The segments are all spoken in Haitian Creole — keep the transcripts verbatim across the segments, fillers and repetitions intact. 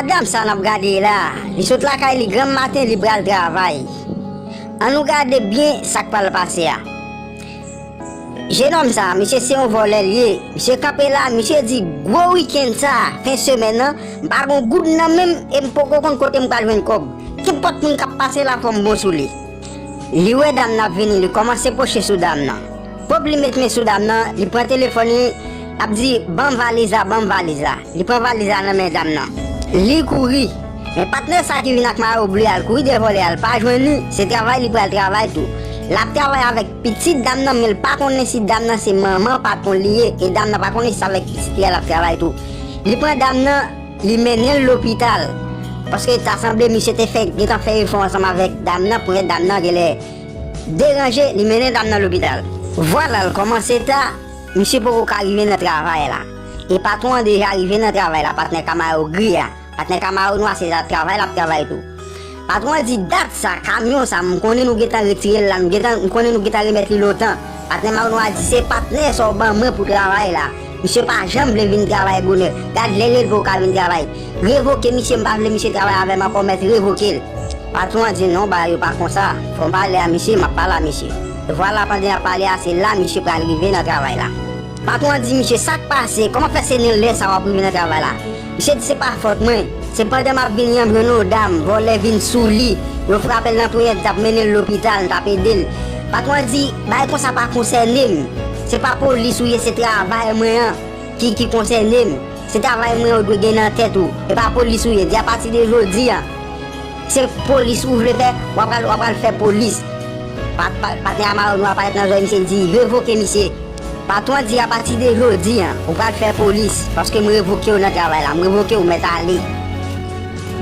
Dam sa n ap gade la, li sot lakay li granm maten, li pral travay. Ann nou gade byen sa k pral pase a. Jenòm sa, misye se yon vòlè l ye. Misye kanpe la, misye di, gwo wikenn sa, fen semèn nan, m pa gen goud nan men m e m poko konn kote m pral jwenn kòb. Kenpòt moun k ap pase la, fò m bon sou li. Li wè dam nan ap vini, li kòmanse pwoche sou dam nan. Pòp li met men sou dam nan, li pran telefòn li, ap di, ban m valiz la, ban m valiz la. Li pran valiz la nan men dam nan. Li kouri. Men patnè sa ki vin ak mayo ble a, l kouri dèyè vòlè a, l pa jwenn li. Se travay li pral travay tou. L ap travay avèk pitit dam nan, men l pa konnen si dam nan se manman patwon li ye. E dam nan pa konnen si se avèk pitit li a l ap travay tou. Li pran dam nan, li mennen l lopital. Paske ta sanble misye te fè, gentan fè efò ansanm avèk dam nan, pou dam nan genlè deranje, li mennen dam nan lopital. Vwala, l kòmanse ta, misye poko ka rive nan travay la. E patwon an deja rive nan travay la, patnè Camaro gri a. Patnè Camaro nwa se travay l ap travay tou. Patwon an di, dat sa, kamyon sa, m konnen nou gentan retire l la, nou gentan, m konnen nou gentan remèt li lontan. Patnè Camaro nwa di, se patnè sa w ban mwen pou travay la. Misye pa janm vle vin travay bonè. Gad lè l poko ka vin travay. Revoke misye, m pa vle misye travay avè m ankò, mèt revoke l. Patwon an di, non, bagay yo pa konsa. Fò m pale a misye, m ap pale a misye. Vwala, pandan y ap pale a, se la misye pral rive nan travay la. Patwon an di misye, sa k pase? Kòman fè se nan lè sa w ap rive nan travay la? Misye di, se pa fòt mwen. Se pandan m ap vini an, m jwenn yon dam, vòlè vin sou li. Yo frape l nan ponyèt, t ap mennen l lopital, m t ap ede l. Patwon an di, bagay konsa pa konsène m. Se pa polis ou ye, se travay mwen an ki, ki konsène m. Se travay mwen ou dwe gen nan tèt ou. E pa polis ou ye. Di apati de jodi a, se polis ou vle fè, w ap al, w ap al fè polis. Pa, pa, patnè a mayo nwa parèt nan zòrèy misye, di, revoke misye. Patwon an di, apati de jodi a, ou pral fè polis, paske m revoke w nan travay la, m revoke w, mèt ale.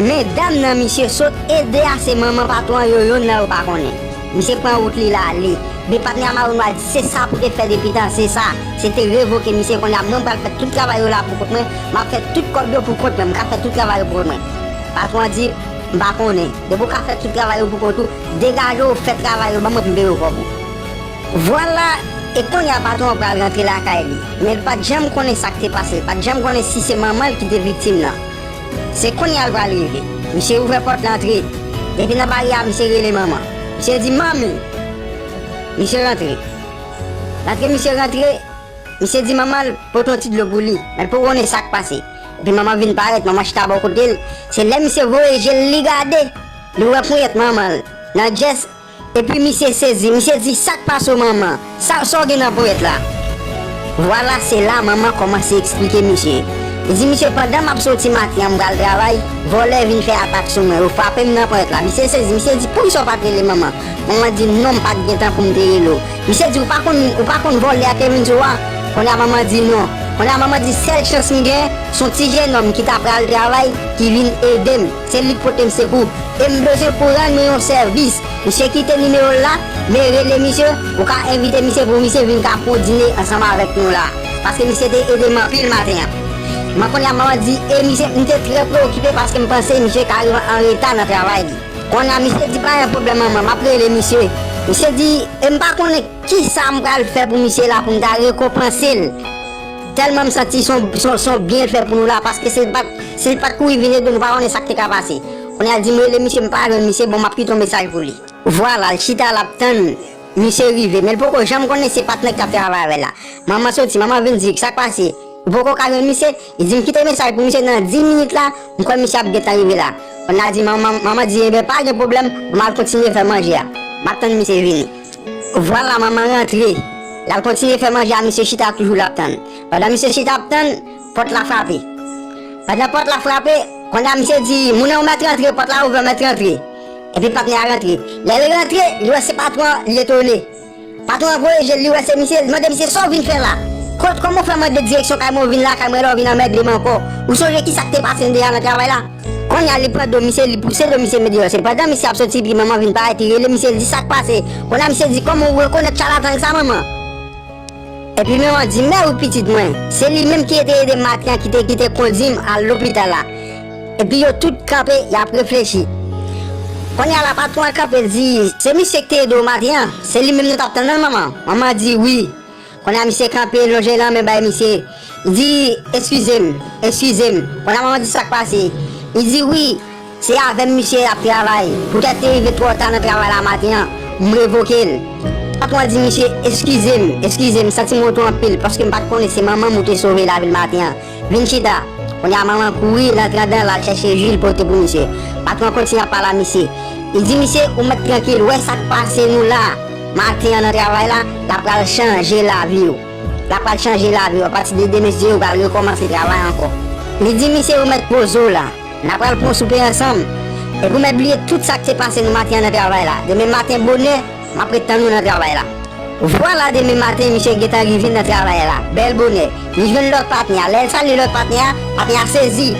Men dam nan misye sot ede a, se manman patwon an yo, yonn nan yo pa konnen. Misye pran wout li l ale. Men patnè a mayo nwa di, se sa pou te fè depi tan, se sa. Se te revoke misye, kounye a mwen m pral fè tout travay yo la pou kont mwen, m ap fè tout kòb yo pou kont mwen, m ka fè tout travay yo pou kont mwen. Patwon an di, m pa konnen. Depi w ka fè tout travay yo pou kont ou, degaje w, fè travay yo ban mwen pou m peye w kòb ou. Vwala, e kounye a patwon an pral rantre lakay li. Men l pa t janm konnen sa k te pase, l pa t janm konnen si se manman l ki te viktim nan. Se kounye a l pral rive. Misye ouvè pòt la antre. Depi nan baryè a, misye rele manman. Misye di, manmi! Misye rantre. L antre, misye rantre. Misye di manman l pote yon ti dlo pou li. Men l poko konnen sa k pase. Epi manman vin parèt, manman chita bò kote l. Se lè misye voye je l, li gade. Li wè ponyèt manman l nan djès. Epi misye sezi, misye di, sa k pase w manman? Sa, sa w gen nan ponyèt la? Vwala, se la manman kòmanse eksplike misye. Li di misye, pandan m ap soti maten an, m pral travay, vòlè vin fè atak sou mwen, yo frape m nan ponyèt la. Misye sezi, misye di, poukisa w pa t rele manman? Manman di, non, m pa t gen tan pou m te rele w. Misye di, ou pa konn, ou pa konn vòlè a te vin sou ou a? Kounye a manman di, non. Kounye a manman di, sèl chans m gen, se yon ti jenòm ki ta pral travay, ki vin ede m. Se li k pote m sekou. E m bezwen pou rann mwen yon sèvis. Misye kite nimewo l la, men rele misye, ou ka envite misye pou misye vin ka pran dine ansanm avèk nou la. Paske misye te ede m anpil maten an. Men kounye a manman di, e misye, m te trè preokipe paske m panse misye ka rive an reta nan travay li. Kounye a misye di, pa gen pwoblèm manman, m ap rele misye. Misye di, e m pa konnen kisa m pral fè pou misye la pou m ta rekonpanse l. Tèlman m santi se yon, se yon, se yon byen l fè pou nou la, paske si l pa t, si l pa t kouri vin ede nou, pa konnen sa k te ka pase. Kounye a l di m rele misye, m pa jwenn misye, bon, m ap kite yon mesaj pou li. Vwala, l chita, l ap tann misye rive, men l poko janm konnen se patnè k t ap travay avè l la. Manman soti, manman vin di, sa k pase? Ou poko ka jwenn misye? Li di m kite mesaj pou misye nan dis minit la, m kwè misye ap gentan rive la. Kounye a di manman, manman di, enben, pa gen pwoblèm, m al kontinye fè manje a. M ap tann misye vini. Vwala, manman rantre. L al kontinye fè manje a, misye chita toujou l ap tann. Pandan misye chita ap tann, pòt la frape. Pandan pòt la frape, kounye a misye di, moun nan ou mèt rantre, pòt la ouvè, ou mèt rantre. Epi patnè a rantre. Lè li rantre, li wè se patwon an, li etone. Patwon an voye je l, li wè se misye, li mande misye, sa w vin fè la? Kot, kòman w fè mande direksyon kay mwen, w vin lakay mwen, lè w vin anmède m ankò? Ou sonje kisa k te pase m deja nan travay la? Kounye a, li pran do misye, li pouse do misye met deyò. Se pandan misye ap soti, epi manman vin parèt, li rele misye, li di, sa k pase? Kounye a, misye di, kòman w rekonèt chalatan sa, manman? Epi manman di, mè wi pitit mwen, se li menm ki te ede m maten an, ki te, ki te kondui m al lopital la. Epi yo tout kanpe, y ap reflechi. Kounye a la, patwon an kanpe, di, se misye ki te ede w maten an, se li menm nou t ap tann nan, manman. Manman di, wi. Kounye a misye kanpe, lonje lanmen bay misye. Li di, eskize m, eskize m. Kounye a manman di, sa k pase? Li di, "Wi, se avè m misye ap travay. Poutèt te rive twò ta nan travay la maten an, m revoke l." Patwon an di misye, "Eskize m, eskize m, m santi m wont ou anpil, paske m pa t konnen se manman m ou te sove lavi l maten an. Vin chita." Kounye a manman an kouri, l antre anndan, l al chèche ji, l pote pou misye. Patwon an kontinye ap pale a misye. Li di misye, "Ou mèt trankil, wè sa k pase nou la maten an nan travay la, l ap pral chanje lavi w. L ap pral chanje lavi w. Apati de demen, si Dye vle, ou pral rekòmanse travay ankò." Li di misye, "Ou mèt poze w la. N a pral pran soupe ansanm. Epi ou mèt bliye tout sa k te pase nou maten an nan travay la. Demen maten bonè, m ap ret tann ou nan travay la." Vwala, demen maten, misye gentan rive nan travay la. Bèl bonè, li jwenn lòt patnè a. Lè l salye lòt patnè a, patnè a sezi.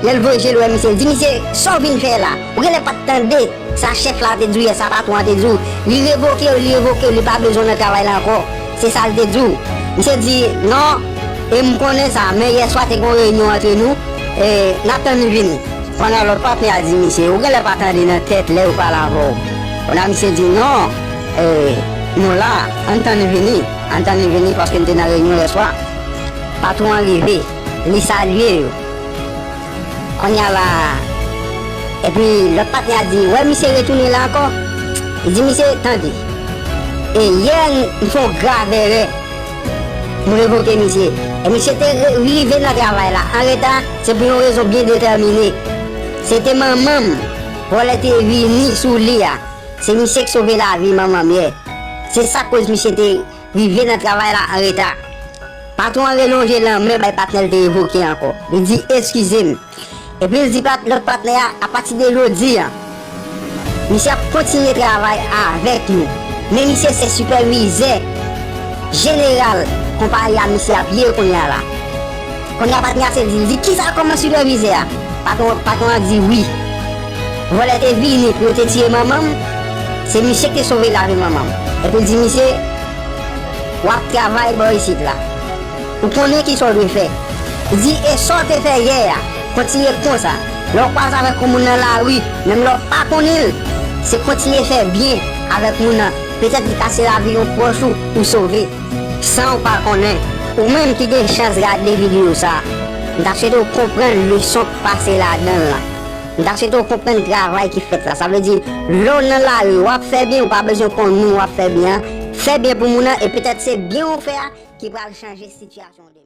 Lè l voye je l wè misye, l di misye, "Sa w vin fè la? Ou genlè pa t tande sa chèf la te di w yè, sa patwon an te di w. Li revoke w, li revoke w, li pa bezwen w nan travay la ankò. Se sa l te di w." Misye di, "Non, e m konnen sa, men yèswa te gen yon reyinyon antre nou, e n ap tann li vini." Pandan lòt patnè a di misye, "Ou genlè pa tande nan tèt lè yo pale avè w." Pandan misye di, "Non, e, nou la, ann tann li vini, ann tann li vini, paske n te nan reyinyon yèswa." Patwon an rive, li salye yo. Kounye a la, epi lòt patnè a di, "Wè misye retounen la ankò?" Li di, "Misye, tande. E yè, m fè yon grav erè. M revoke misye. E misye te re- rive nan travay la an reta, se pou yon rezon byen detèmine. Se te manman m, vòlè te vini sou li a. Se misye k sove lavi manman m yè. Se sa k koz misye te rive nan travay la an reta." Patwon an relonje lanmen bay patnè l te revoke ankò. Li di, "Eskize m." Epi l di pat- lòt patnè a, "Apati de jodi a, misye ap kontinye travay avèk nou. Men misye se sipèvizè jeneral konpayi a misye ap ye kounye a la." Kounye a patnè a se di, li di, "Kisa, kòman sipèvizè a?" Patwon, patwon an di, "Wi. Vòlè te vini pou yo te tiye manman m. Se misye ki te sove lavi manman m." Epi l di misye, "W ap travay bò isit la. Ou konnen kisa w dwe fè." Li di, "E sa w te fè yè a, kontinye konsa. Lè w kwaze avèk yon moun nan lari, menm lè w pa konnen l, se kontinye fè byen avèk moun nan. Petèt li ka se lavi yon pwòch ou, ou sove, san w pa konnen." Ou menm ki gen chans gade videyo sa, m ta swete w konprann leson k pase ladan l lan. M ta swete w konprann travay ki fèt la. Sa vle di, lè w nan lari, w ap fè byen, ou pa bezwen konn moun w ap fè byen an. Fè byen pou moun nan, e petèt se byen ou fè a ki pral chanje sitiyasyon w demen.